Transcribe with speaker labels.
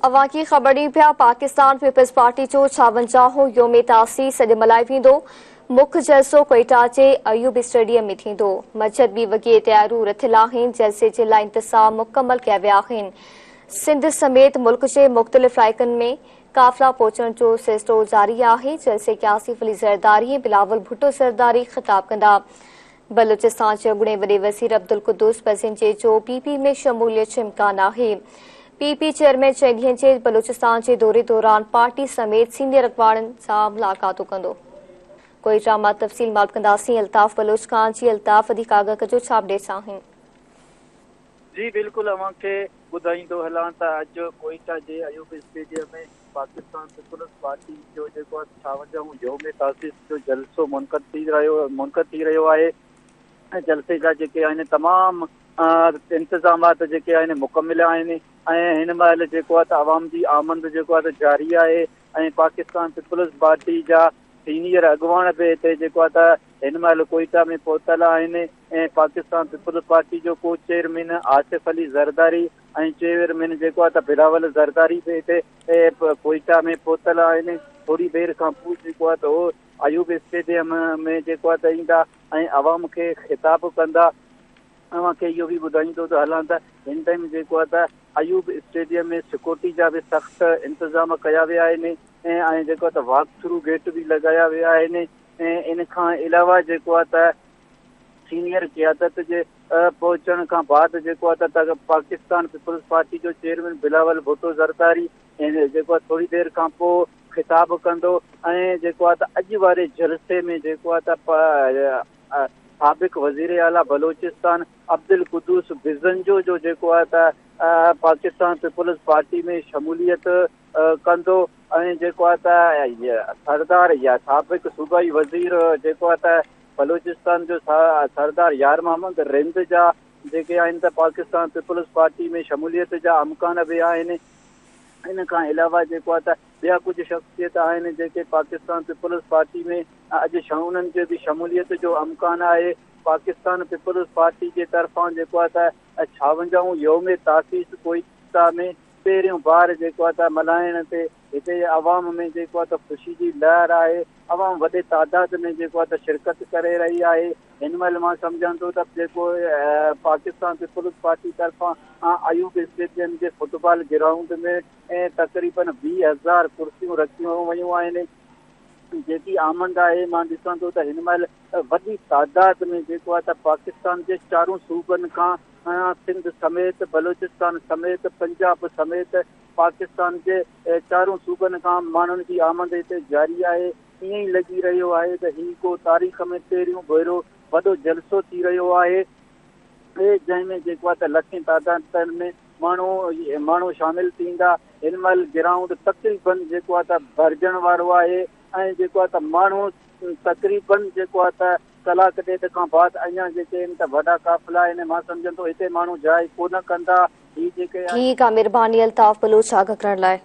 Speaker 1: अव्हां खे ख़बर ॾियूं पिया, पाकिस्तान पीपल्स पार्टी जो 56वां योम तासीस अॼु मल्हायो वेंदो। मुख्य जलसो कोयटा जे अयूब स्टेडियम में थींदो। मस्जिद बि वॻे तयारियूं रथियल आहिनि। जलसे जे लाइ इंतज़ाम मुकमल कया विया आहिनि। सिंध समेत मुल्क जे मुख़्तलिफ़ इलाइक़नि में काफ़िला पहुचण जो सिलसिलो जारी आहे। जलसे खे आसिफ अली ज़रदारी ऐं बिलावल भुट्टो ज़रदारी ख़िताब कंदा। बलूचिस्तान जे अॻूणे वॾे वज़ीर अब्दुल कुदूस बज़िंजे जो पीपी में शमूलियत जो इम्कान आहे। पीपी चेयरमैन 6 ॾींहनि जे बलूचिस्तान जे दौरे दौरान पार्टी समेत सीनियर अॻवाणनि सां मुलाक़ातूं कंदो। कोयटा मां तफ़सील मालूम कंदासीं अल्ताफ़ बलोच खां। जी अल्ताफ़, वधीक आगाह कजो, छा अपडेट्स आहिनि?
Speaker 2: जी बिल्कुलु, अव्हांखे ॿुधाईंदो हलां त अॼु कोयटा जे अयूब स्टेडियम में पाकिस्तान पीपल्स पार्टी जो जेको आहे 56वां योम तासीस जो जलसो मुनक़द थी रहियो आहे। ऐं जलसे जा जेके आहिनि तमामु इंतज़ामात जेके आहिनि मुकमिल आहिनि ऐं हिन महिल जेको आहे त आवाम जी आमद जेको आहे त जारी आहे ऐं पाकिस्तान पीपल्स पार्टी जा सीनियर अॻवान बि हिते जेको आहे त हिन महिल कोयटा में पहुतल आहिनि ऐं पाकिस्तान पीपल्स पार्टी जो को चेयरमैन आसिफ अली ज़रदारी ऐं चेयरमैन जेको आहे त बिलावल ज़रदारी बि हिते कोयटा में पहुतल आहिनि। थोरी देरि खां पोइ जेको आहे त उहो अयूब स्टेडियम में जेको आहे त ईंदा ऐं आवाम खे ख़िताब कंदा। अव्हांखे इहो बि ॿुधाईंदो त हलां त हिन टाइम जेको आहे त अयूब स्टेडियम में सिक्योरिटी जा बि सख़्तु इंतज़ाम कया विया आहिनि ऐं जेको आहे त वॉक थ्रू गेट बि लॻाया विया आहिनि ऐं इन खां अलावा जेको आहे त सीनियर क़ियादत जे पहुचण खां बाद जेको आहे त पाकिस्तान पीपल्स पार्टी जो चेयरमैन बिलावल भुट्टो ज़रदारी जेको आहे थोरी देरि खां पोइ ख़िताब कंदो ऐं जेको आहे त अॼु वारे जलसे में जेको आहे त साबिक़ वज़ीर आला बलूचिस्तान अब्दुल कुदूस बिज़ंजो जो जेको आहे त पाकिस्तान पीपल्स पार्टी में शमूलियत कंदो ऐं जेको आहे त सरदार या साबिक़ सूबाई वज़ीर जेको आहे त बलूचिस्तान जो सरदार यार मोहम्मद रिंद जा जेके आहिनि त पाकिस्तान पीपल्स पार्टी में शमूलियत जा इम्कान बि आहिनि। इन खां अलावा जेको आहे त ॿिया कुझु शख़्सियत आहिनि जेके पाकिस्तान पीपल्स पार्टी में अॼु उन्हनि जे बि शमूलियत जो इम्कान आहे। पाकिस्तान पीपल्स पार्टी जे तरफ़ां जेको आहे त 56वां योम तासीस कोयटा में पहिरियों बार जेको आहे त मल्हाइण ते हिते आवाम में जेको आहे त ख़ुशी जी लहर आहे। आवाम वॾे तादाद में जेको आहे त शिरकत करे रही आहे। हिन महिल मां सम्झां थो त जेको पाकिस्तान पीपल्स पार्टी तरफ़ां अयूब स्टेडियम जे फुटबॉल ग्राउंड में तक़रीबन 20,000 कुर्सियूं रखियूं वयूं आहिनि। जेकी आमद आहे मां ॾिसां थो त हिन महिल वॾी तादाद में जेको आहे त पाकिस्तान जे चारों सूबनि खां सिंध समेत बलूचिस्तान समेत पंजाब समेत पाकिस्तान जे चारों सूबनि खां माण्हुनि जी आमद हिते जारी आहे। ईअं ई लॻी रहियो आहे त हीउ को तारीख़ में पहिरियों भेरो वॾो जलसो थी रहियो आहे जंहिंमें जेको आहे त लखीं तादाद में माण्हू शामिल थींदा। हिन महिल ग्राउंड तक़रीबन जेको आहे त भरिजण वारो आहे ऐं जेको आहे त माण्हू तक़रीबन जेको आहे त कलाक ॾेढ खां बाद अञा जेके आहिनि त वॾा काफ़िला आहिनि। मां सम्झां थो हिते माण्हू जाइ कोन कंदा। हीअ जेके
Speaker 1: ठीकु आहे, महिरबानी अल्ताफ़ बलोच आगाह करण लाइ।